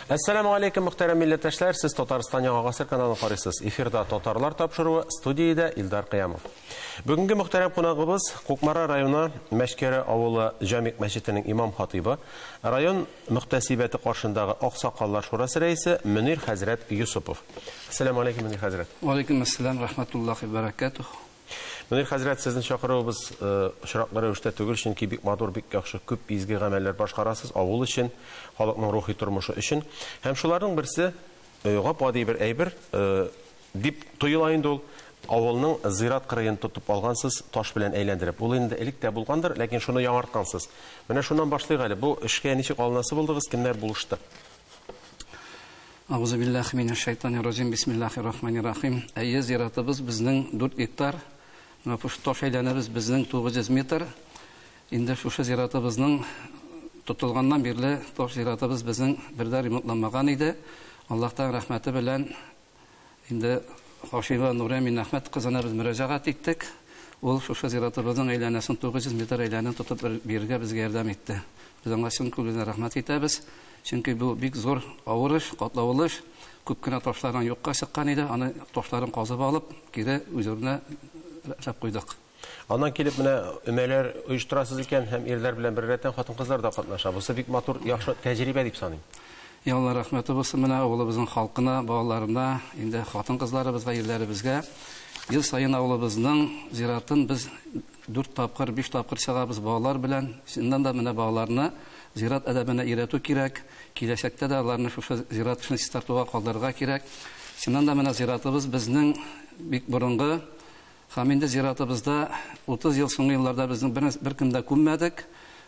Әссәламү алейкум, мөхтәрәм милләттәшләр, сез Татарстан Яңа Гасыр каналын карыйсыз. Эфирда Татарлар тапшыруы, студиядә Илдар Кыямов. Бүгенге мөхтәрәм кунагыбыз Кукмара районы Мәчкәрә авылы Җамик мәчетенең имам хатыйбы, район мөхтәсибәте каршындагы Аксакаллар шурасы рәисе Мөнир хәзрәт Юсупов. Әссәламү алейкум, Мөнир хәзрәт. Ва алейкум әссәлам, рахматуллахи баракатух. Мөнир хәзрәт, сезне чакыруыбыз очраклы рәвештә түгел, чөнки бик матур, бик яхшы, күп изге гамәлләр башкарасыз авыл өчен, халыкның рухи тормышы өчен. Һәм шуларның берсе гап-гади бер әйбер дип тоела инде ул. Авылның зират кырыен тотып алгансыз, таш белән әйләндереп. Ул инде элек тә булгандыр, ләкин шуны яңарткансыз. Менә шуннан башлыйк әле. Бу эшкә ничек алынасы булдыгыз, кемнәр булышты? Агузу биллахи минәш шайтанир раҗим. Бисмиллахир рахманир рахим. Әйе, зиратыбыз безнең 4 гектар. Менә шушы таш әйләнәбез безнең 900 метр. Инде шушы зиратыбызның тотылганнан бирле таш зиратыбыз безнең бер дә ремонтланмаган иде. Аллаһтан рәхмәте белән инде Хашима Нурия Миннәхмәт кызына без мөрәҗәгать иттек. Ул шушы зиратыбызның әйләнәсен 900 метр әйләнен тотып бирергә безгә ярдәм итте. Без аңа чын күңелдән рәхмәт итәбез. Чөнки бу бик зур авыр эш, катлаулы эш. Күп кенә ташлардан юкка чыккан иде, аны ташларын казып алып, кире үз урынына рәтләп куйдык. Аннан килеп менә өмәләр оештырасыз икән һәм ирләр белән беррәттән хатын-кызлар да катнаша. Бусы бик матур, яхшы тәҗрибә дип саныйм. Я Алла рәхмәте булсын менә авылыбызның халкына, балаларына, инде хатын-кызларыбызга, ирләребезгә. Ел саен авылыбызның зиратын без 4 тапкыр, 5 тапкыр чыгабыз балалар белән. Чыннан да менә балаларны зират әдәбенә өйрәтү кирәк. Киләчәктә дә аларны шушы зират эшен чистартуга калдырырга кирәк. Чыннан да менә зиратыбыз безнең бик борынгы. Һәм инде зиратыбызда 30 ел соңгы елларда безнең бер кем дә күммәдек.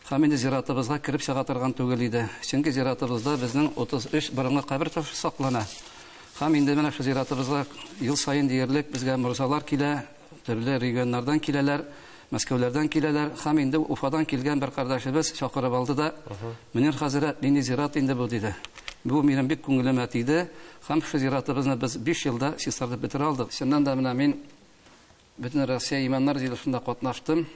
Һәм инде зиратыбызга кереп чыга торган түгел иде. Чөнки зиратыбызда безнең 33 борынгы кабер ташы саклана. Һәм инде менә шу зиратыбызга ел саен диярлек безгә морзалар килә, төрле регионнардан киләләр, Мәскәүләрдән киләләр. Һәм инде Уфадан килгән бер кардәшебез чакырып алды да, Мөнир хәзрәт, нинди зират инде бу, диде. Бу минем бик күңелемә тиде. Һәм шу зиратыбызны без 5 елда чистартып бетерә алдык. Чыннан да менә мин Бөтен Россия имамнар җыелышында катнаштым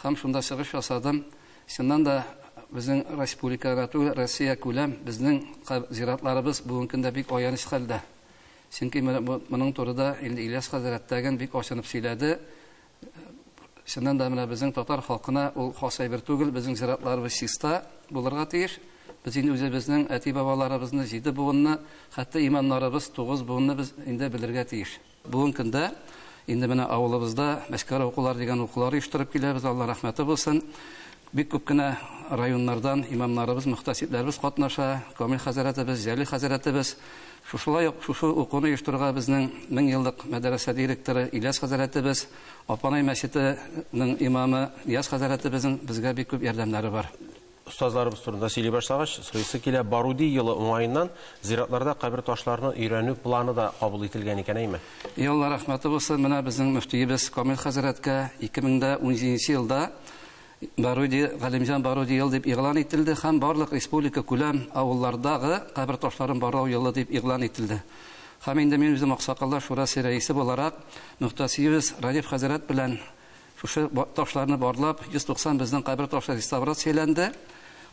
һәм шунда чыгыш ясадым. Чыннан да безнең республика гына түгел, Россия күләм безнең зиратларыбыз бүгенге көндә бик аяныч хәлдә. Чөнки моның турыда инде Ильяс хәзрәт тәген бик ачынып сөйләде. Чыннан да менә безнең татар халкына ул хас әйбер түгел, безнең зиратларыбыз чиста булырга тиеш. Без инде үзебезнең әти-бабаларыбызны, 7 буынны, хәтта имамнарыбыз 9 буынны без инде белергә тиеш. Бүгенге көндә инде менә авылыбызда Мәчкәрә укулар дигән укулар оештырып киләбез, Алла рәхмәте булсын. Бик күп кенә районнардан имамнарыбыз, мөхтәсибләребез катнаша, Камил хәзрәтебез, Җәлил хәзрәтебез. Шушылай ук шушы укуны оештырырга безнең 1000 еллык мәдрәсә директоры Ильяс хәзрәтебез, Апанай мәчетенең имамы Нияз хәзрәтебезнең безгә бик күп ярдәмнәре бар. Остазларыбыз турында сөйли башлагач, сорыйсы килә, Баруди елы уңаеннан зиратларда кабер ташларны өйрәнү планы да кабул ителгән икән, әйме? И Алла рәхмәте булсын, менә безнең мөфтиебез Камил хәзрәткә 2017 елда Баруди, Галимҗан Баруди елы дип игълан ителде һәм барлык республика күләм авыллардагы кабер ташларын барлау елы дип игълан ителде. Һәм инде мин үзем Аксакаллар шурасы рәисе буларак мөхтәсибебез Радиф хәзрәт белән шушы ташларны барлап, 190 безнең кабер ташы реставрацияләнде.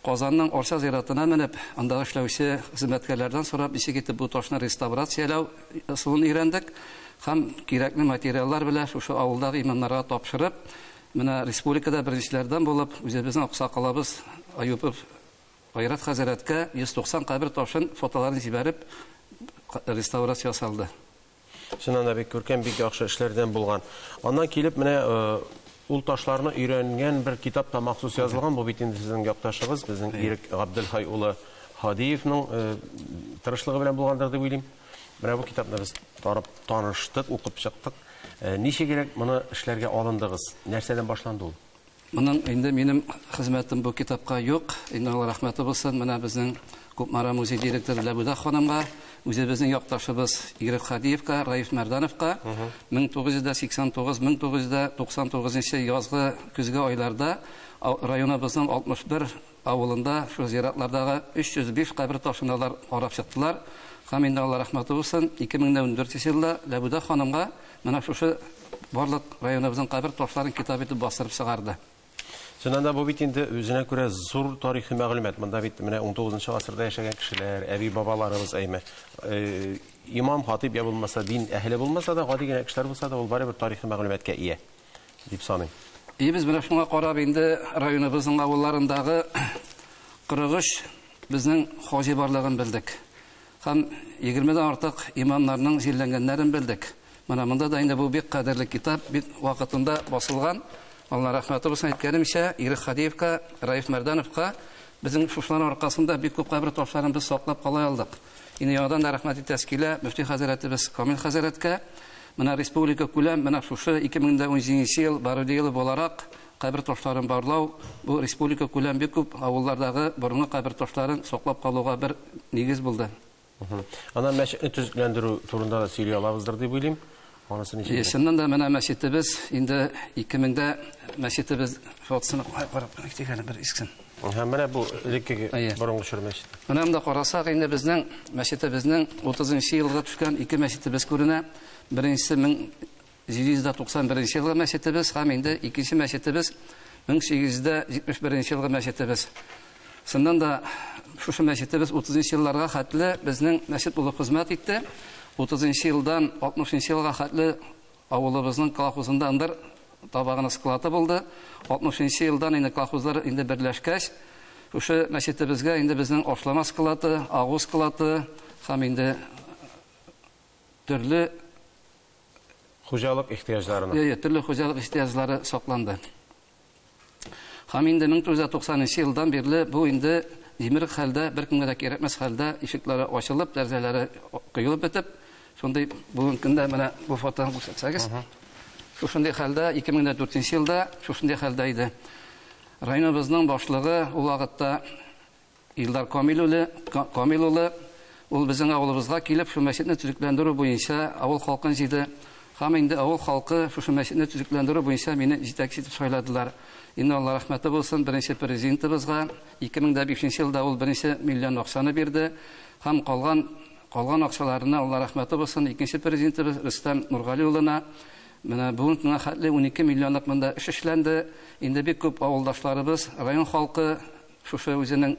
Казанның Арча зиратына менеп, андагы эшләүче хезмәткәрләрдән сорап, ничек итеп бу ташны реставрацияләү ысулын өйрәндек һәм кирәкле материаллар белән шушы авылдагы имамнарга тапшырып, менә республикада беренчеләрдән булып, үзебезнең аксакалыбыз Аюпов Айрат хәзрәткә 190 кабер ташын фотоларын җибәреп реставрация ясалды. Чыннан да бик күркәм, бик яхшы эшләрдән булган. Аннан килеп менә ул ташларны өйрәнгән бер китап та махсус язылган. Бу бит инде сезнең якташыгыз, безнең Ирек Габделхай улы Һадиевның тырышлыгы белән булгандыр дип уйлыйм. Менә бу китапны без тарып таныштык, укып чыктык. Ничегрәк моны эшләргә алындыгыз? Нәрсәдән башланды ул? Моның инде минем хезмәтем бу китапка юк. Инде Алла рәхмәте булсын, менә безнең Кукмара музей директоры Ләбүдә ханымга, үзебезнең якташыбыз Ирек Хадиевка, Раиф Мәрдановка 1989, 1999 язгы көзге айларда районыбызның 61 авылында шу зиратлардагы 305 кабер ташын алар карап чыктылар. Һәм инде Алла рәхмәте булсын, 2014 елда Ләбүдә ханымга менә шушы барлык районыбызның кабер ташларын китап итеп бастырып чыгарды. Чыннан да бу бит инде үзенә күрә зур тарихи мәгълүмат. Монда бит менә 19 гасырда яшәгән кешеләр, әби-бабаларыбыз әйме, имам, хатип я булмаса, дин әһеле булмаса да, гади генә кешеләр булса да, ул барыбер тарихи мәгълүматка ия дип саныйм. И без менә шуңа карап инде районыбызның авылларындагы 43 безнең хаҗи барлыгын белдек. Һәм 20-дән артык имамнарның җирләнгәннәрен белдек. Менә монда да инде бу бик кадерле китап, бик вакытында басылган. Алла рәхмәте булсын, әйткәнемчә, Ирек Хадиевка, Раиф Мәрдановка безнең шушылар аркасында бик күп кабер ташларын без саклап кала алдык. Инде яңадан да рәхмәт итәсе килә мөфти хәзрәтебез Камил хәзрәткә. Менә республика күләм, менә шушы 2017 ел Баруди елы буларак кабер ташларын барлау, бу республика күләм бик күп авыллардагы борынгы кабер ташларын саклап калуга бер нигез булды. Аннан мәчетне төзекләндерү турында да сөйли алабыздыр дип уйлыйм. Анысы ничек? Чыннан да менә мәчетебез инде 2000дә мәчетебез фотосын карап китик әле бер исксен. Һәм менә бу элеккеге борынгы чор мәчете. Менә монда карасак, инде безнең мәчетебезнең 30 елга төшкән ике мәчетебез күренә. Беренчесе 1791 елгы мәчетебез һәм инде икенче мәчетебез 1871 елгы мәчетебез. Чыннан да шушы мәчетебез 30 елларга хәтле безнең мәчет булып хезмәт итте. 30 елдан 60 елга хәтле авылыбызның колхозында ындыр табагының склады булды. 60 елдан инде колхозлар инде берләшкәч, шушы мәчетебезгә инде безнең ашлама склады, агу склады һәм инде төрле хуҗалык ихтыяҗларына. Әйе, төрле хуҗалык ихтыяҗлары сакланды. Һәм инде 1990 елдан бирле бу инде җимерек хәлдә, беркемгә дә кирәкмәс хәлдә ишекләре ачылып, тәрәзәләре коелып бетеп, шундый бүгенге көндә менә бу фотоны күрсәтсәгез, шушындый хәлдә 2004 елда шушындый хәлдә иде. Районыбызның башлыгы ул вакытта Илдар Камил улы, ул безнең авылыбызга килеп, шул мәчетне төзекләндерү буенча авыл халкын җыйды. Һәм инде авыл халкы шушы мәчетне төзекләндерү буенча мине җитәкче итеп сайладылар. Инде Алла рәхмәте булсын беренче президентыбызга 2005 елда ул беренче миллион акчаны бирде. Һәм калган акчаларына Алла рәхмәте булсын икенче президентыбыз Рөстәм Нургали улына. Менә бүген көнгә хәтле 12 миллионлык монда эш эшләнде. Инде бик күп авылдашларыбыз, район халкы шушы үзенең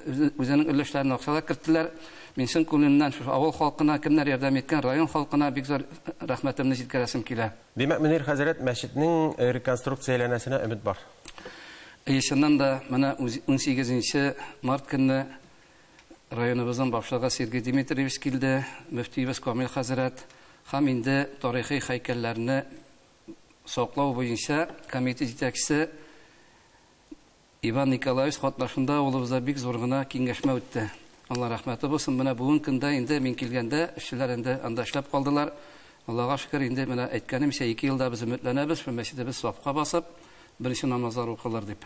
өлешләрен акчалар керттеләр. Мин чын күңелемнән шушы авыл халкына кемнәр ярдәм иткән, район халкына бик зур рәхмәтемне җиткерәсем килә. Димәк, Мөнир хәзрәт, мәчетнең реконструкцияләнәсенә өмет бар. Чыннан да менә 18 март көнне районыбызның башлыгы Сергей Дмитриевич килде, мөфтиебез Камил хәзрәт һәм инде тарихи һәйкәлләрне саклау буенча комитет җитәкчесе Иван Николаевич катнашында авылыбызда бик зур гына киңәшмә үтте. Алла рәхмәте булсын, менә бүген көндә инде мин килгәндә эшчеләр инде анда эшләп калдылар. Аллага шөкер, инде менә әйткәнемчә 2 елда без өметләнәбез, шул мәчетебез сафка басып, беренче намазлар укылыр дип.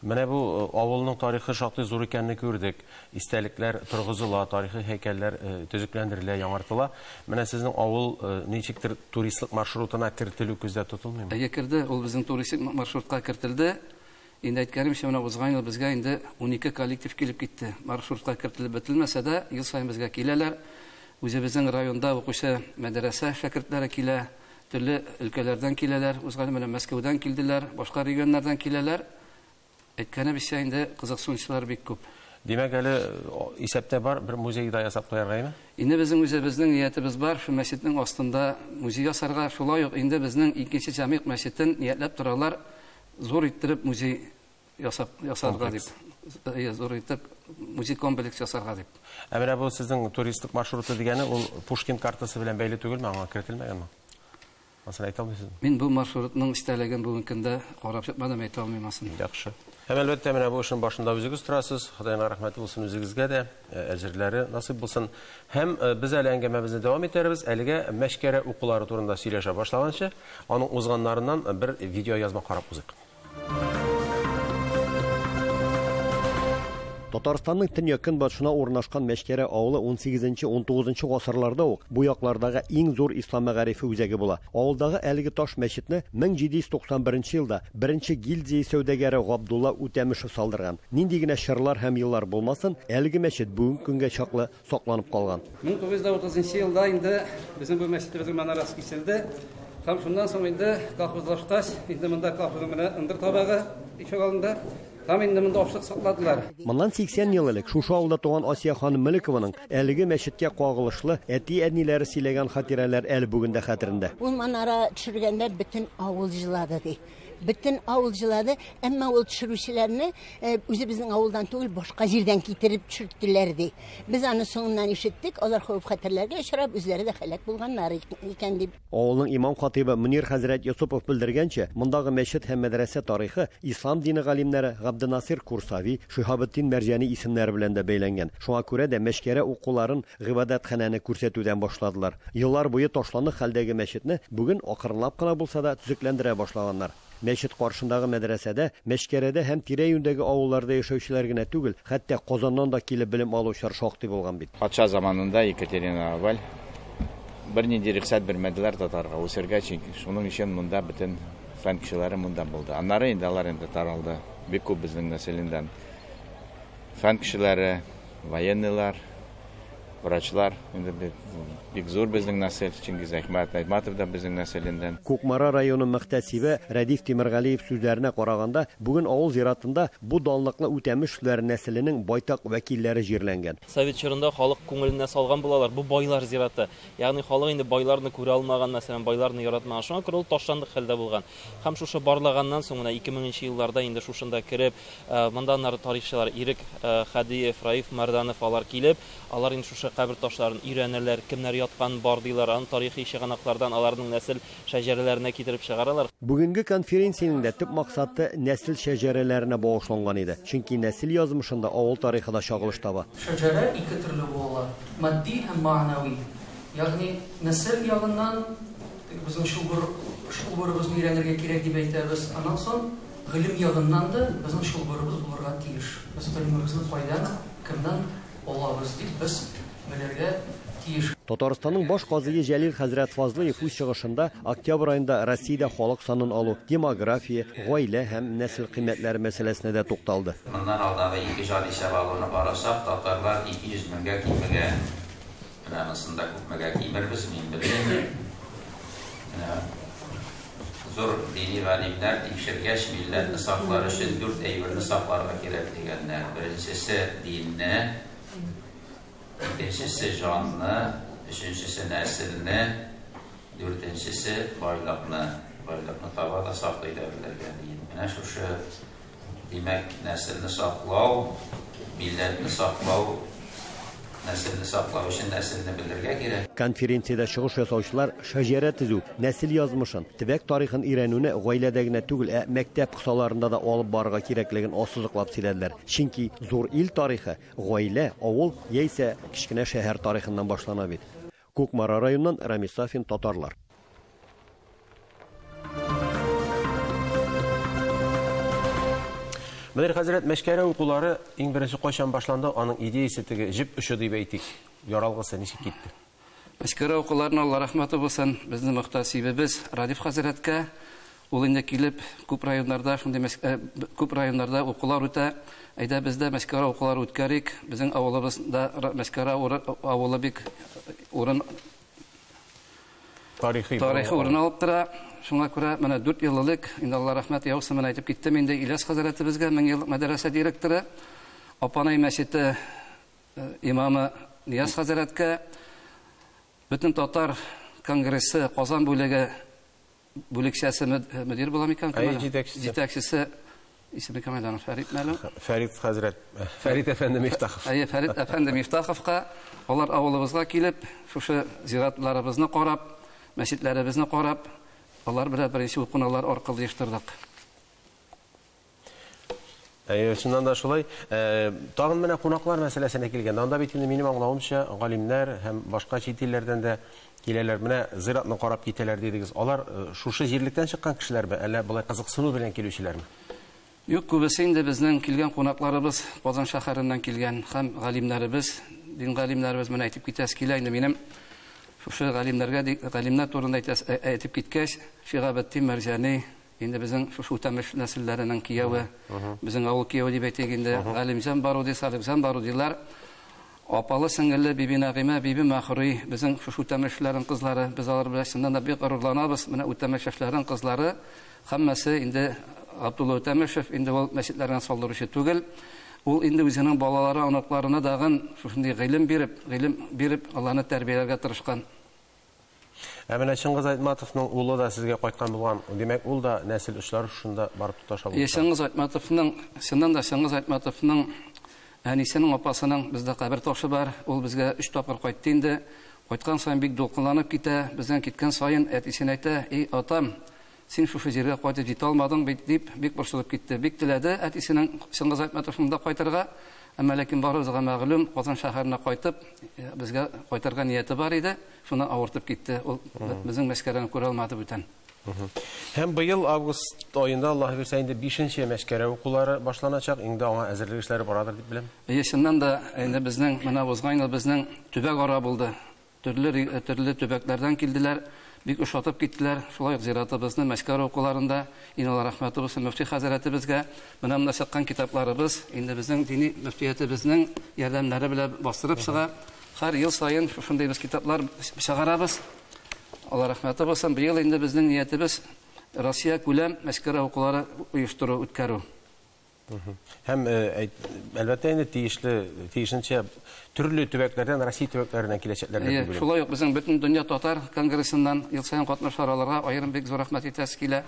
Менә бу авылның тарихы шактый зур икәнне күрдек. Истәлекләр торгызыла, тарихи һәйкәлләр төзекләндерелә, яңартыла. Менә сезнең авыл ничектер туристлык маршрутына кертелү күздә тотылмыймы? Әйе, керде. Ул безнең туристик маршрутка кертелде. Инде әйткәнемчә, менә узган ел безгә инде 12 коллектив килеп китте. Маршрутка кертелеп бетелмәсә дә, ел саен безгә киләләр. Үзебезнең районда укучы мәдрәсә шәкертләре килә, төрле өлкәләрдән киләләр. Узган ел менә Мәскәүдән килделәр, башка регионнардан киләләр. Әйткәнебезчә, инде кызыксынучылар бик күп. Димәк, әле исәптә бар, бер музей да ясап куярга име? Инде безнең үзебезнең ниятебез бар, шул мәчетнең астында музей ясарга. Шулай ук инде безнең икенче җәмигъ мәчетен ниятләп торалар, зур иттереп музей ясарга дип. Әйе, зур итеп музей комплекс ясарга дип. Ә менә бу сезнең туристлык маршруты дигәне ул Пушкин картасы белән бәйле түгелме, аңа кертелмәгәнме? Асын әйтә алмыйсызмы? Мин бу маршрутның эчтәлеген бүгенге көндә карап чыкмадым, әйтә алмыйм асын. Яхшы. Һәм әлбәттә, менә бу эшнең башында үзегез торасыз. Худайның рәхмәте булсын үзегезгә дә, әҗерләре насыйп булсын. Һәм без әле әңгәмәбезне дәвам итәрбез. Әлегә Мәчкәрә укулары турында сөйләшә башлаганчы, аның узганнарыннан бер видео язма карап узыйк. Татарстанның төньяк-көнбатышына урнашкан Мәчкәрә авылы 18-19 гасырларда ук бу яклардагы иң зур ислам мәгарифе үзәге була. Авылдагы әлеге таш мәчетне 1791 елда беренче гильдия сәүдәгәре Габдулла Үтәмешев салдырган. Нинди генә чорлар һәм еллар булмасын, әлеге мәчет бүгенге көнгә чаклы сакланып калган. 1930 елда инде безнең бу мәчетебезнең манарасы киселде. Һәм шуннан соң инде колхозлашкач, инде монда колхозның менә ындыр табагы ишек алдында. Һәм инде монда ашлык сакладылар. Моннан 80 ел элек шушы авылда туган Асия ханым Мөлекованың әлеге мәчеткә кагылышлы әти-әниләре сөйләгән хатирәләр әле бүген дә хәтерендә. Ул манара төшергәндә бөтен авыл җылады ди. Бөтен авыл җылады, әмма ул төшерүчеләрне үзебезнең авылдан түгел, башка җирдән китереп төшерттеләр ди. Без аны соңыннан ишеттек, алар хәвеф-хәтерләргә очрап, үзләре дә һәлак булганнар икән дип. Авылның имам хатибы Мөнир хәзрәт Йосыпов белдергәнчә, мондагы мәчет һәм мәдрәсә тарихы ислам дине галимнәре Габденасир Курсави, Шиһабетдин Мәрҗани исемнәре белән дә бәйләнгән. Шуңа күрә дә Мәчкәрә укуларын гыйбадәтханәне күрсәтүдән башладылар. Еллар буе ташландык хәлдәге мәчетне бүген акрынлап кына булса да төзекләндерә башлаганнар. Мәчет каршындагы мәдрәсәдә, Мәчкәрәдә һәм тирә-юньдәге авылларда яшәүчеләр генә түгел, хәтта Казаннан да килеп белем алучылар шактый булган бит. Патша заманында Екатерина Аваль бернинди рөхсәт бирмәделәр татарга үсергә, чөнки шуның өчен монда бөтен фән кешеләре монда булды. Аннары инде алар инде таралды. Бик күп безнең нәселендән фән кешеләре, военныйлар, врачлар, инде бик зур безнең нәсел, Чингиз Әхмәт Айтматов да безнең нәселендән. Кукмара районы мөхтәсибе Рәдиф Тимергалиев сүзләренә караганда, бүген авыл зиратында бу данлыклы Үтәмешләр нәселенең байтак вәкилләре җирләнгән. Совет чорында халык күңеленә салган булалар, бу байлар зираты. Ягъни халык инде байларны күрә алмаган, мәсәлән, байларны яратмаган. Шуңа күрә ул ташландык хәлдә булган. Һәм шушы барлаганнан соң менә 2000 елларда инде шушында кереп, монда аннары тарихчылар Ирек Хәдиев, Раиф Мәрданов алар килеп, алар инде шушы кабер ташларын өйрәнәләр, кемнәр яткан бар диләр, аны тарихи чыганаклардан аларның нәсел шәҗәрәләренә китереп чыгаралар. Бүгенге конференциянең дә төп максаты нәсел шәҗәрәләренә багышланган иде. Чөнки нәсел язмышында авыл тарихы да чагылыш таба. Шәҗәрә ике төрле була: матди һәм мәгънәви. Ягъни нәсел ягыннан безнең чылбырыбызны өйрәнергә кирәк дип әйтәбез. Аннан соң гыйлем ягыннан да безнең чылбырыбыз булырга тиеш. Без гыйлемебезне кайдан, кемнән алабыз дип без белергә тиеш. Татарстанның баш казые Җәлил хәзрәт Фазлыев үз чыгышында октябрь аенда Россиядә халык санын алу, демография, гаилә һәм нәсел кыйммәтләре мәсьәләсенә дә тукталды. Моннан алдагы ике җанисәп алуны карасак, татарлар 200 меңгә кимегән. Менә монысында күпмегә кимербез, мин белмим. Менә зур дини галимнәр тикшергәч, милләтне саклар өчен дүрт әйберне сакларга кирәк дигәннәр. Беренчесе динне, икенчесе җанны, өченчесе нәселне, дүртенчесе байлыкны. Байлыкны таба да саклый да белергә дин. Менә шушы, димәк, нәселне саклау, милләтне саклау, нәселне саклау өчен нәселне белергә кирәк. Конференциядә чыгыш ясаучылар шәҗәрә төзү, нәсел язмышын, төбәк тарихын өйрәнүне гаиләдә генә түгел, ә мәктәп кысаларында да алып барырга кирәклеген ассызыклап сөйләделәр. Чөнки зур ил тарихы гаилә, авыл яисә кечкенә шәһәр тарихыннан башлана бит. Кукмара районыннан Рамис Сафин, Татарлар. Мөнир хәзрәт, Мәчкәрә укулары иң беренче кайчан башланды? Аның идеясе теге җеп очы дип әйтик, яралгысы ничек китте? Мәчкәрә укуларына Алла рәхмәте булсын, безнең мөхтәсибебез Радиф хәзрәткә. Ул инде килеп күп районнарда шундый күп районнарда укулар үтә. Әйдә без дә Мәчкәрә укулары үткәрик. Безнең авылыбызда Мәчкәрә авылы бик урын тарихи урын алып тора. Шуңа күрә менә 4 ел элек, инде Алла рәхмәт яусын, менә әйтеп киттем инде Ильяс хәзрәтебезгә, 1000 еллык мәдрәсә директоры, Апанай мәчете имамы Нияз хәзрәткә, бөтен татар конгрессы Казан бүлеге бүлекчәсе мөдир була микән? Җитәкчесе исеме кем әле? Фәрит мәле? Фәрит хәзрәт, Фәрит әфәнде Мифтахов. Әйе, Фәрит әфәнде Мифтаховка, алар авылыбызга килеп, шушы зиратларыбызны карап, мәчетләребезне карап, алар белән беренче укуналар аркылы оештырдык. Әйе, чыннан да шулай. Тагын менә кунаклар мәсьәләсенә килгәндә, анда бит инде минем аңлавымча, галимнәр һәм башка чит илләрдән дә киләләр. Менә зиратны карап китәләр дидегез. Алар шушы җирлектән чыккан кешеләрме, әллә болай кызыксыну белән килүчеләрме? Юк, күбесе инде безнең килгән кунакларыбыз Казан шәһәреннән килгән һәм галимнәребез, дин галимнәребез. Менә әйтеп китәсе килә инде минем шушы галимнәргә, галимнәр турында әйтеп киткәч, Шиһабетдин Мәрҗани, инде безнең шушы Үтәмеш нәселләренең кияве, безнең авыл кияве дип әйтик инде, Галимҗан Баруди, Салихҗан Барудилар. Апалы сеңелле Биби Нәгыймә, Биби Мәхруй, безнең шушы Үтәмешләрнең кызлары, без алар белән чыннан да бик горурланабыз. Менә Үтәмешевләрнең кызлары һәммәсе инде Абдулла Үтәмешев инде ул мәчетләрне салдыручы түгел. Ул инде үзенең балалары, оныкларына дагын шушындый гыйлем биреп, аларны тәрбияләргә тырышкан. Ә менә Чыңгыз Айтматовның улы да сезгә кайткан булган. Димәк, ул да нәсел очлары шушында барып тоташа булган. Чыңгыз Айтматовның, чыннан да Чыңгыз Айтматовның әнисенең апасының бездә кабер ташы бар. Ул безгә 3 тапкыр кайтты инде. Кайткан саен бик дулкынланып китә. Бездән киткән саен әтисенә әйтә: "Эй, атам, син шушы җиргә кайтып җитә алмадың бит", дип бик борчылып китте. Бик теләде әтисенең Чыңгыз Айтматовның да кайтырга. Әмма ләкин барыбызга мәгълүм, Казан шәһәренә кайтып, безгә кайтырга нияте бар иде. Шуны авыртып китте. Ул безнең Мәчкәрәне күрә алмады бүтән. Һәм быел август аенда, Аллаһ бирсә, инде 5нче Мәчкәрә укулары башланачак. Инде аңа әзерлек эшләре барадыр дип беләм. Әйе, чыннан да инде безнең менә узган ел безнең төбәк ара булды. Төрле төбәкләрдән килделәр, бик ошатып киттеләр. Шулай ук зиратыбызны Мәчкәрә укуларында Инал рәхмәте булсын мөфти хәзрәтебезгә. Менә монда чыккан китапларыбыз инде безнең дини мөфтиятебезнең ярдәмнәре белән бастырып чыга. Һәр ел саен шушындый без китаплар чыгарабыз. Алла рәхмәте булсын. Быел инде безнең ниятебез Россия күләм Мәчкәрә укулары оештыру, үткәрү. Һәм әлбәттә инде тиешенчә төрле төбәкләрдән, Россия төбәкләреннән киләчәкләр дип беләм. Шулай ук безнең бөтен дөнья татар конгрессыннан ел саен катнашалар, аларга аерым бик зур рәхмәт әйтәсе килә.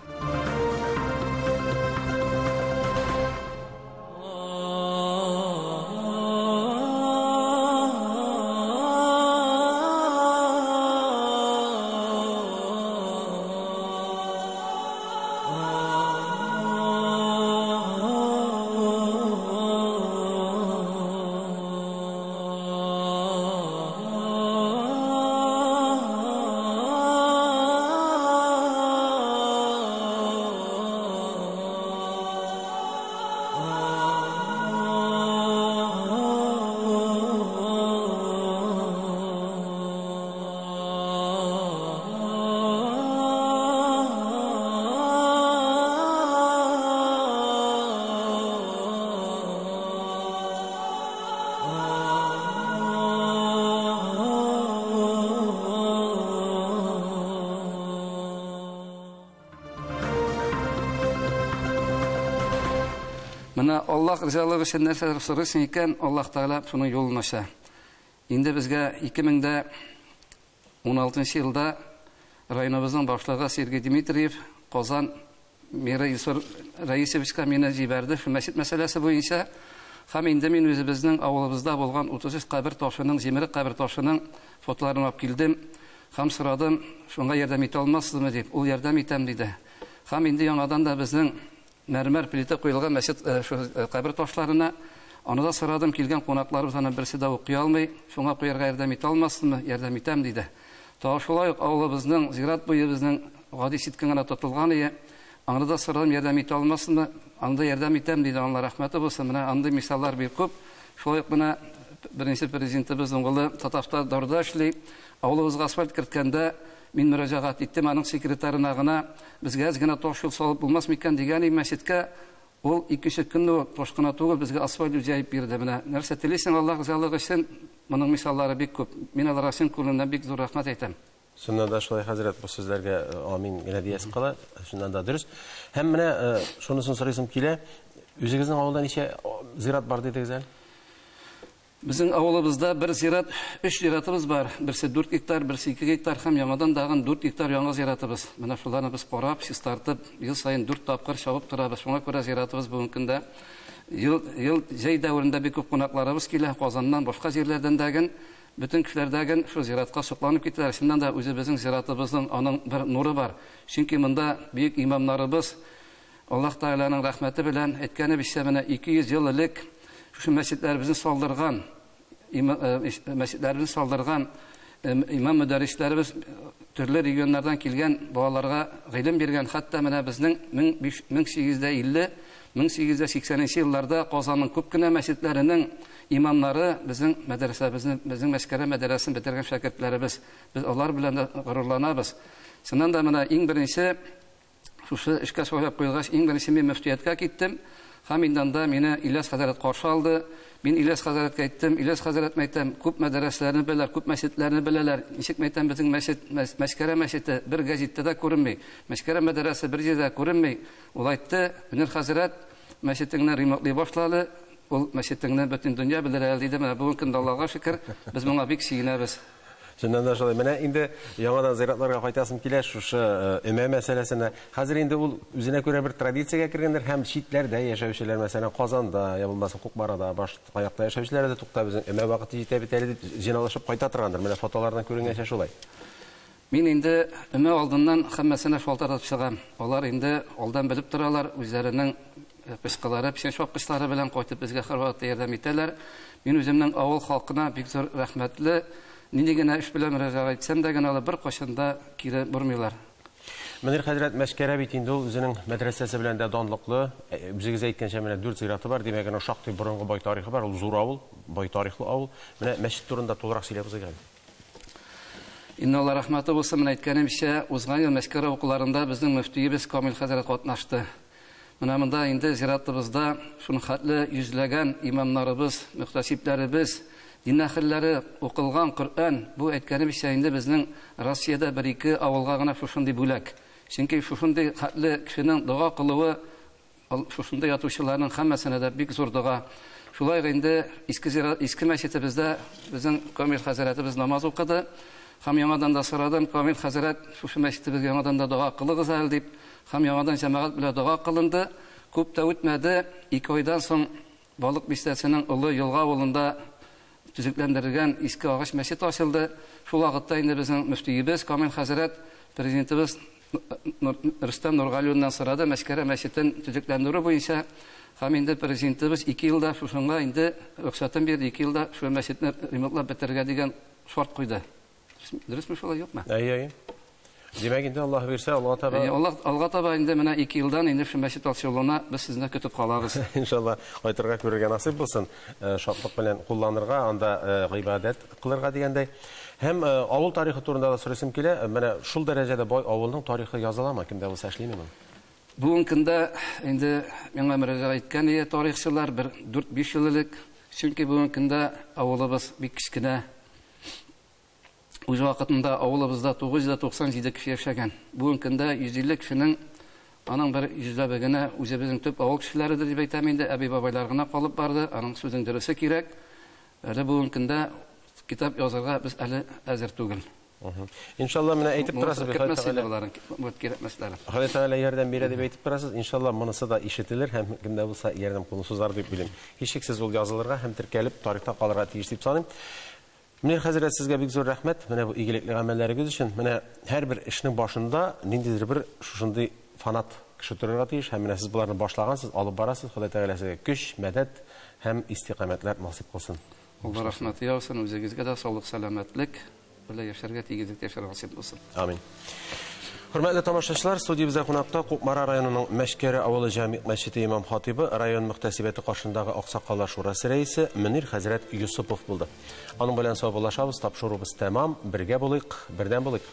Менә Аллаһ ризалыгы өчен нәрсәләр сорыйсың икән, Аллаһ Тәгалә шуның юлын ача. Инде безгә 2016 елда районыбызның башлыгы Сергей Дмитриев Казан мэры Илсур Раисовичка мине җибәрде шул мәчет мәсьәләсе буенча. Һәм инде мин үзебезнең авылыбызда булган 33 кабер ташының, җимерек кабер ташының фотоларын алып килдем. Һәм сорадым, шуңа ярдәм итә алмассызмы дип. Ул ярдәм итәм диде. Һәм инде яңадан да безнең мәрмәр плита куелган мәчет кабер ташларына, аны да сорадым, килгән кунакларыбыз аны берсе дә укый алмый, шуңа куярга ярдәм итә алмассызмы? Ярдәм итәм диде. Тагы шулай ук авылыбызның зират буе безнең гади читкә генә тотылган ие, аны да сорадым, ярдәм итә алмассызмы? Анда ярдәм итәм диде, Алла рәхмәте булсын. Менә андый мисаллар бик күп. Шулай ук менә беренче президентыбыз уңылы Татавтодорда эшли. Авылыбызга асфальт керткәндә мин мөрәҗәгать иттем аның секретарына гына, безгә әз генә таш юл салып булмас микән дигән мәчеткә. Ул икенче көнне үк таш кына түгел, безгә асфальт җәеп бирде. Менә нәрсә телисең Аллаһ ризалыгы өчен, моның мисаллары бик күп. Мин аларга чын күңелемнән бик зур рәхмәт әйтәм. Чыннан да шулай, хәзрәт, бу сүзләргә амин генә диясе кала, чыннан да дөрес. Һәм менә шунысын сорыйсым килә, үзегезнең авылда ничә зират бар дидегез әле? Безнең авылыбызда бер зират, 3 зиратыбыз бар. Берсе 4 гектар, берсе 2 гектар һәм яңадан тагын 4 гектар яңа зиратыбыз. Менә шуларны без карап, чистартып, ел саен 4 тапкыр чабып торабыз. Шуңа күрә зиратыбыз бүгенге көндә ел җәй дәверендә бик күп кунакларыбыз килә, Казаннан, башка җирләрдән дә, бөтен кешеләрдәген шул зиратка сокланып китәләр. Чыннан да үзебезнең зиратыбызның аның бер нуры бар. Чөнки монда бөек имамнарыбыз Аллаһ Тәгаләнең рәхмәте белән әйткәнебезчә, менә 200 ел элек шушы мәчетләребезне салдырган, мәчетләребезне салдырган имам мөдәррисләребез төрле регионнардан килгән балаларга гыйлем биргән. Хәтта менә безнең 1850, 1880 елларда Казанның күп кенә мәчетләренең имамнары безнең мәдрәсәбезне, безнең Мәчкәрә мәдрәсәсен бетергән шәкертләребез. Без алар белән дә горурланабыз. Чыннан да менә иң беренче шушы эшкә сайлап куелгач, иң беренче мин мөфтияткә киттем. Һәм инде анда мине Ильяс хәзрәт каршы алды. Мин Ильяс хәзрәткә әйттем, Ильяс хәзрәт әйтәм, күп мәдрәсәләрне беләләр, күп мәчетләрне беләләр. Ничек әйтәм, безнең мәчет, Мәчкәрә мәчете бер гәзиттә дә күренми. Мәчкәрә мәдрәсе бер җирдә күренми. Ул әйтте, Мөнир хәзрәт, мәчетеңне ремонтлый башлады. Ул мәчетеңне бөтен дөнья белер әле, диде. Менә бүгенге көндә Аллага шөкер, без моңа бик сөенәбез. Чыннан да шулай. Менә инде яңадан зиратларга кайтасым килә, шушы өмә мәсьәләсенә. Хәзер инде ул үзенә күрә бер традициягә кергәндер һәм читләрдә яшәүчеләр, мәсәлән, Казанда, я булмаса Кукмарада, башка якта яшәүчеләр дә тукта безнең өмә вакыты җитә бит әле дип җыйналышып кайта торгандыр. Менә фотолардан күренгәнчә шулай. Мин инде өмә алдыннан һәммәсенә шалтыратып чыгам. Алар инде алдан белеп торалар, үзләренең пычкылары, печән чапкычлары белән кайтып безгә һәрвакытта ярдәм итәләр. Мин үземнең авыл халкына бик зур рәхмәтле. Нинди генә эш белән мөрәҗәгать итсәм дә генә алар беркайчан да кире бормыйлар. Мөнир хәзрәт, Мәчкәрә бит инде ул үзенең мәдрәсәсе белән дә данлыклы. Үзегез әйткәнчә, менә 4 зираты бар, димәк, аның шактый борынгы бай тарихы бар. Ул зур авыл, бай тарихлы авыл. Менә мәчет турында тулырак сөйләп узыйк әле. Инна Алла рәхмәте булсын, менә әйткәнемчә, узган ел Мәчкәрә укуларында безнең мөфтиебез Камил хәзрәт катнашты. Менә монда инде зиратыбызда шуның хәтле йөзләгән имамнарыбыз, мөхтәсибләребез, дин әһелләре укылган Коръән, бу әйткәнемчә инде безнең Россиядә бер-ике авылга гына шушындый бүләк. Чөнки шушындый хәтле кешенең дога кылуы шушында ятучыларның һәммәсенә дә бик зур дога. Шулай ук инде иске зират, иске мәчетебездә безнең Камил хәзрәтебез намаз укыды. Һәм яңадан да сорадым, Камил хәзрәт, шушы мәчетебезгә яңадан да дога кылыгыз әле дип, һәм яңадан җәмәгать белән дога кылынды. Күп тә үтмәде, 2 айдан соң Балык бистәсенең Олы Елга авылында төзекләндерелгән иске агач мәчет ачылды. Шул вакытта инде безнең мөфтиебез Камил хәзрәт, президентыбыз Рөстәм Нургалиевннан сорады Мәчкәрә мәчетен төзекләндерү буенча. Һәм инде президентыбыз 2 елда шушыңа инде рөхсәтен бирде, 2 елда шул мәчетне ремонтлап бетерергә дигән шарт куйды. Дөресме шулай, юкмы? Әйе, әйе. Димәк, инде Аллаһ бирсә, Алга таба. Әйе, Аллаһ алга таба инде менә 2 елдан инде шул мәчет ачылуына без сезне көтеп калабыз. Иншалла, кайтырга күрергә насыйп булсын. Шатлык белән кулланырга, анда гыйбадәт кылырга дигәндәй. Һәм авыл тарихы турында да сорыйсым килә. Менә шул дәрәҗәдә бай авылның тарихы языламы? Кемдә булса эшлиме моны? Бүгенге көндә инде миңа мөрәҗәгать иткән иде тарихчылар бер 4-5 ел элек. Чөнки бүгенге көндә авылыбыз бик кечкенә. Үз вакытында авылыбызда 997 кеше яшәгән. Бүгенге көндә 150 кешенең аның бер йөзләбе генә үзебезнең төп авыл кешеләредер дип әйтәм инде, әби-бабайлар гына калып барды, аның сүзен дөресе кирәк. Әле бүгенге көндә китап язарга без әле әзер түгел. Иншалла, менә әйтеп торасыз бит, Ходай Тәгалә. Ходай Тәгалә ярдәм бирә дип әйтеп торасыз. Иншалла, монысы да ишетелер һәм кемдә булса ярдәм кулын сузар дип уйлыйм. Һичшиксез ул язылырга һәм теркәлеп тарихта калырга тиеш дип саныйм. Мөнир хәзрәт, сезгә бик зур рәхмәт. Менә бу игелекле гамәлләрегез өчен. Менә һәрбер эшнең башында ниндидер бер шушындый фанат кеше торырга тиеш һәм менә сез боларны башлагансыз, алып барасыз. Ходай Тәгалә сезгә көч, мәдәт һәм истиқамәтләр насыйп кылсын. Алла рәхмәте яусын, үзегезгә дә саулык, сәламәтлек, белән яшәргә, тигезлектә яшәргә насыйп булсын. Амин. Хөрмәтле тамашачылар, студиябездә кунакта Кукмара районының Мәчкәрә авылы җәмигъ мәчете имам хатибы, район мөхтәсибәте каршындагы Аксакаллар шурасы рәисе Мөнир хәзрәт Юсупов булды. Аның белән саубуллашабыз, тапшыруыбыз тәмам. Бергә булыйк, бердәм булыйк.